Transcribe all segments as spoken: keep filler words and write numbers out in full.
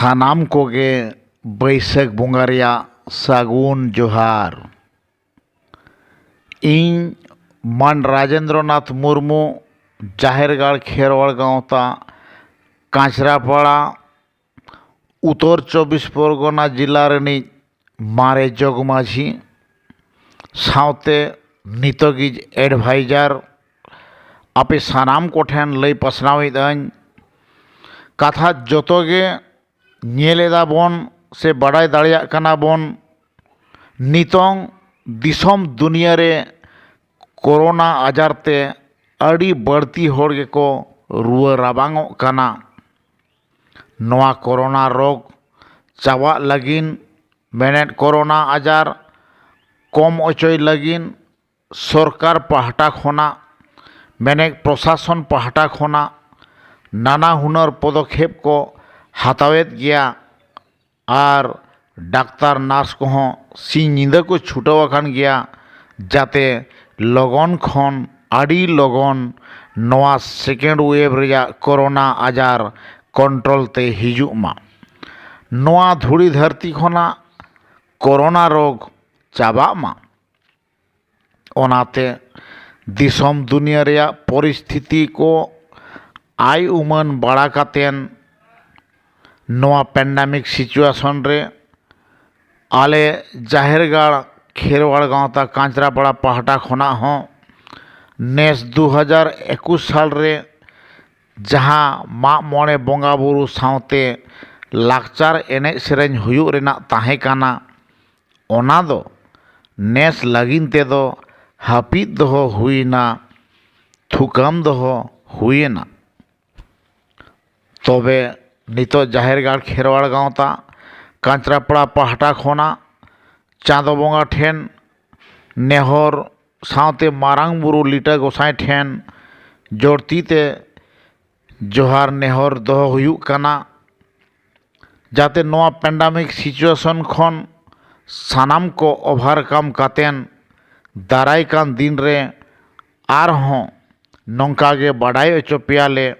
ᱥᱟᱱᱟᱢ ᱠᱚᱜᱮ ᱵᱟᱹᱭᱥᱟᱹᱠᱷ ᱵᱚᱸᱜᱟ ᱨᱮᱭᱟᱜ ᱥᱟᱹᱜᱩᱱ ᱡᱚᱦᱟᱨ᱾ ᱤᱧ ᱢᱟᱱ ᱨᱟᱡᱮᱱᱫᱨᱚᱱᱟᱛᱷ ᱢᱩᱨᱢᱩ, ᱡᱟᱦᱮᱨᱜᱟᱲ ᱠᱷᱮᱨᱣᱟᱲ ᱜᱟᱶᱛᱟ ᱠᱟᱸᱪᱨᱟᱯᱟᱲᱟ, ᱩᱛᱛᱚᱨ ᱪᱚᱵᱵᱤᱥ ᱯᱚᱨᱜᱚᱱᱟ ᱡᱮᱞᱟ ᱨᱤᱱᱤᱡ ᱢᱟᱨᱮ ᱡᱚᱜᱽ ᱢᱟᱹᱡᱷᱤ, ᱥᱟᱶᱛᱮ ᱱᱤᱛᱚᱜᱤᱡ ᱮᱰᱵᱷᱟᱭᱡᱟᱨ, ᱟᱯᱮ ᱥᱟᱱᱟᱢ ᱠᱚᱴᱷᱮᱱ ᱞᱟᱹᱭ ᱯᱟᱥᱱᱟᱣᱮᱫᱟᱹᱧ, ᱠᱟᱛᱷᱟ ᱡᱚᱛᱚ ᱜᱮ ᱧᱮᱞ ᱮᱫᱟ ᱵᱚᱱ ᱥᱮ ᱵᱟᱰᱟᱭ ᱫᱟᱲᱮᱭᱟᱜ ᱠᱟᱱᱟ ᱵᱚᱱ, ᱱᱤᱛᱚᱝ ᱫᱤᱥᱚᱢ ᱫᱩᱱᱤᱭᱟᱹ ᱨᱮ ᱠᱳᱨᱳᱱᱟ ᱟᱡᱟᱨ ᱛᱮ ᱟᱹᱰᱤ ᱵᱟᱹᱲᱛᱤ ᱦᱚᱲ ᱜᱮᱠᱚ ᱨᱩᱣᱟᱹ ᱨᱟᱵᱟᱝᱚᱜ ᱠᱟᱱᱟ᱾ ᱱᱚᱣᱟ ᱠᱳᱨᱳᱱᱟ ᱨᱳᱜᱽ ᱪᱟᱵᱟᱜ ᱞᱟᱹᱜᱤᱫ, ᱢᱮᱱᱮᱫ ᱠᱳᱨᱳᱱᱟ ᱟᱡᱟᱨ ᱠᱚᱢ ᱚᱪᱚᱭ ᱞᱟᱹᱜᱤᱫ ᱥᱚᱨᱠᱟᱨ ᱯᱟᱦᱴᱟ ᱠᱷᱚᱱᱟᱜ, ᱢᱮᱱᱮᱫ ᱯᱨᱚᱥᱟᱥᱚᱱ ᱯᱟᱦᱴᱟ ᱠᱷᱚᱱᱟᱜ ᱱᱟᱱᱟ ᱦᱩᱱᱟᱹᱨ ᱯᱚᱫᱚᱠᱷᱮᱯ ᱠᱚ ᱦᱟᱛᱟᱣᱮᱫ ᱜᱮᱭᱟ᱾ ᱟᱨ ᱰᱟᱠᱛᱟᱨ ᱱᱟᱨᱥ ᱠᱚᱦᱚᱸ ᱥᱤᱧ ᱧᱤᱫᱟᱹ ᱠᱚ ᱪᱷᱩᱴᱟᱹᱣ ᱟᱠᱟᱱ ᱜᱮᱭᱟ, ᱡᱟᱛᱮ ᱞᱚᱜᱚᱱ ᱠᱷᱚᱱ ᱟᱹᱰᱤ ᱞᱚᱜᱚᱱ ᱱᱚᱣᱟ ᱥᱮᱠᱮᱱᱰ ᱣᱮᱵᱷ ᱨᱮᱭᱟᱜ ᱠᱳᱨᱳᱱᱟ ᱟᱡᱟᱨ ᱠᱚᱱᱴᱨᱳᱞ ᱛᱮ ᱦᱤᱡᱩᱜ ᱢᱟ, ᱱᱚᱣᱟ ᱫᱷᱩᱲᱤ ᱫᱷᱟᱹᱨᱛᱤ ᱠᱷᱚᱱᱟᱜ ᱠᱳᱨᱳᱱᱟ ᱨᱳᱜᱽ ᱪᱟᱵᱟᱜ ᱢᱟ᱾ ᱚᱱᱟᱛᱮ ᱫᱤᱥᱚᱢ ᱫᱩᱱᱤᱭᱟᱹ ᱨᱮᱭᱟᱜ ᱯᱚᱨᱤᱥᱛᱷᱤᱛᱤ ᱠᱚ ᱟᱭ ᱩᱢᱟᱹᱱ ᱵᱟᱲᱟ ᱠᱟᱛᱮᱱ, ᱱᱚᱣᱟ ᱯᱮᱱᱰᱟᱢᱤᱠ ᱥᱤᱪᱩᱭᱮᱥᱚᱱ ᱨᱮ ᱟᱞᱮ ᱡᱟᱦᱮᱨ ᱜᱟᱲ ᱠᱷᱮᱨᱣᱟᱲ ᱜᱟᱶᱛᱟ ᱠᱟᱸᱪᱨᱟᱯᱟᱲᱟ ᱯᱟᱦᱴᱟ ᱠᱷᱚᱱᱟᱜ ᱦᱚᱸ ᱱᱮᱥ ᱫᱩ ᱦᱟᱡᱟᱨ ᱮᱠᱩᱥ ᱥᱟᱞ ᱨᱮ ᱡᱟᱦᱟᱸ ᱢᱟᱜ ᱢᱚᱬᱮ ᱵᱚᱸᱜᱟ ᱵᱩᱨᱩ ᱥᱟᱶᱛᱮ ᱞᱟᱠᱪᱟᱨ ᱮᱱᱮᱡ ᱥᱮᱨᱮᱧ ᱦᱩᱭᱩᱜ ᱨᱮᱱᱟᱜ ᱛᱟᱦᱮᱸ ᱠᱟᱱᱟ, ᱚᱱᱟ ᱫᱚ ᱱᱮᱥ ᱞᱟᱹᱜᱤᱫ ᱛᱮᱫᱚ ᱦᱟᱹᱯᱤᱫ ᱫᱚᱦᱚ ᱦᱩᱭᱮᱱᱟ, ᱛᱷᱩᱠᱟᱹᱢ ᱫᱚᱦᱚ ᱦᱩᱭᱮᱱᱟ᱾ ᱛᱚᱵᱮ ᱱᱤᱛᱚᱜ ᱡᱟᱦᱮᱨ ᱜᱟᱲ ᱠᱷᱮᱨᱣᱟᱲ ᱜᱟᱶᱛᱟ ᱠᱟᱸᱪᱨᱟᱯᱟᱲᱟ ᱯᱟᱦᱴᱟ ᱠᱷᱚᱱᱟᱜ ᱪᱟᱸᱫᱚ ᱵᱚᱸᱜᱟ ᱴᱷᱮᱱ ᱱᱮᱦᱚᱨ ᱥᱟᱶᱛᱮ ᱢᱟᱨᱟᱝ ᱵᱩᱨᱩ ᱞᱤᱴᱟᱹ ᱜᱚᱸᱥᱟᱭ ᱴᱷᱮᱱ ᱡᱚᱲᱛᱤ ᱛᱮ ᱡᱚᱦᱟᱨ ᱱᱮᱦᱚᱨ ᱫᱚᱦᱚ ᱦᱩᱭᱩᱜ ᱠᱟᱱᱟ, ᱡᱟᱛᱮ ᱱᱚᱣᱟ ᱯᱮᱱᱰᱟᱢᱤᱠ ᱥᱤᱪᱩᱭᱮᱥᱚᱱ ᱠᱷᱚᱱ ᱥᱟᱱᱟᱢ ᱠᱚ ᱳᱵᱷᱟᱨᱠᱟᱢ ᱠᱟᱛᱮᱱ ᱫᱟᱨᱟᱭ ᱠᱟᱱ ᱫᱤᱱ ᱨᱮ ᱟᱨᱦᱚᱸ ᱱᱚᱝᱠᱟ ᱜᱮ ᱵᱟᱰᱟᱭ ᱦᱚᱪᱚ ᱯᱮᱭᱟᱞᱮ,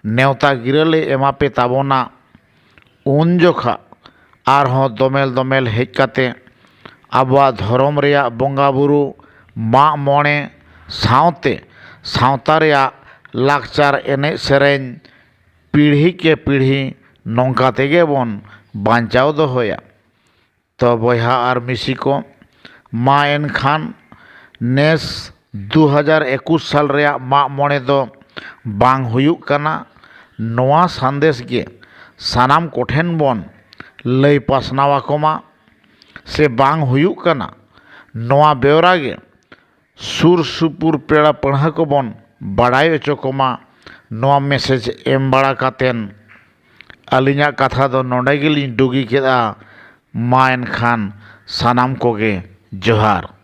ᱱᱮᱣᱛᱟ ᱜᱤᱨᱟᱹ ᱞᱮ ᱮᱢᱟ ᱯᱮ ᱛᱟᱵᱚᱱᱟ᱾ ᱩᱱ ᱡᱚᱠᱷᱟ ᱟᱨᱦᱚᱸ ᱫᱚᱢᱮᱞ ᱫᱚᱢᱮᱞ ᱦᱮᱡ ᱠᱟᱛᱮ ᱟᱵᱚᱣᱟᱜ ᱫᱷᱚᱨᱚᱢ ᱨᱮᱭᱟᱜ ᱵᱚᱸᱜᱟ ᱵᱩᱨᱩ, ᱢᱟᱜ ᱢᱚᱬᱮ ᱥᱟᱶᱛᱮ ᱥᱟᱶᱛᱟ ᱨᱮᱭᱟᱜ ᱞᱟᱠᱪᱟᱨ, ᱮᱱᱮᱡ ᱥᱮᱨᱮᱧ ᱯᱤᱲᱦᱤ ᱠᱮ ᱯᱤᱲᱦᱤ ᱱᱚᱝᱠᱟ ᱛᱮᱜᱮ ᱵᱚᱱ ᱵᱟᱧᱪᱟᱣ ᱫᱚᱦᱚᱭᱟ᱾ ᱛᱚ ᱵᱚᱭᱦᱟ ᱟᱨ ᱢᱤᱥᱤ ᱠᱚ, ᱢᱟ ᱮᱱᱠᱷᱟᱱ ᱱᱮᱥ ᱫᱩ ᱦᱟᱡᱟᱨ ᱮᱠᱩᱥ ᱥᱟᱞ ᱨᱮᱭᱟᱜ ᱢᱟᱜ ᱢᱚᱬᱮ ᱫᱚ ᱵᱟᱝ ᱦᱩᱭᱩᱜ ᱠᱟᱱᱟ, ᱱᱚᱣᱟ ᱥᱟᱸᱫᱮᱥ ᱜᱮ ᱥᱟᱱᱟᱢ ᱠᱚᱴᱷᱮᱱ ᱵᱚᱱ ᱞᱟᱹᱭ ᱯᱟᱥᱱᱟᱣ ᱟᱠᱚ ᱢᱟ, ᱥᱮ ᱵᱟᱝ ᱦᱩᱭᱩᱜ ᱠᱟᱱᱟ, ᱱᱚᱣᱟ ᱵᱮᱣᱨᱟ ᱜᱮ ᱥᱩᱨ ᱥᱩᱯᱩᱨ ᱯᱮᱲᱟ ᱯᱟᱹᱲᱦᱟᱹ ᱠᱚᱵᱚᱱ ᱵᱟᱲᱟᱭ ᱦᱚᱪᱚ ᱠᱚᱢᱟ᱾ ᱱᱚᱣᱟ ᱢᱮᱥᱮᱡᱽ ᱮᱢ ᱵᱟᱲᱟ ᱠᱟᱛᱮᱱ ᱟᱹᱞᱤᱧᱟᱜ ᱠᱟᱛᱷᱟ ᱫᱚ ᱱᱚᱰᱮ ᱜᱮᱞᱤᱧ ᱰᱩᱜᱤ ᱠᱮᱫᱼᱟ᱾ ᱢᱟ ᱮᱱᱠᱷᱟᱱ ᱥᱟᱱᱟᱢ ᱠᱚᱜᱮ ᱡᱚᱦᱟᱨ᱾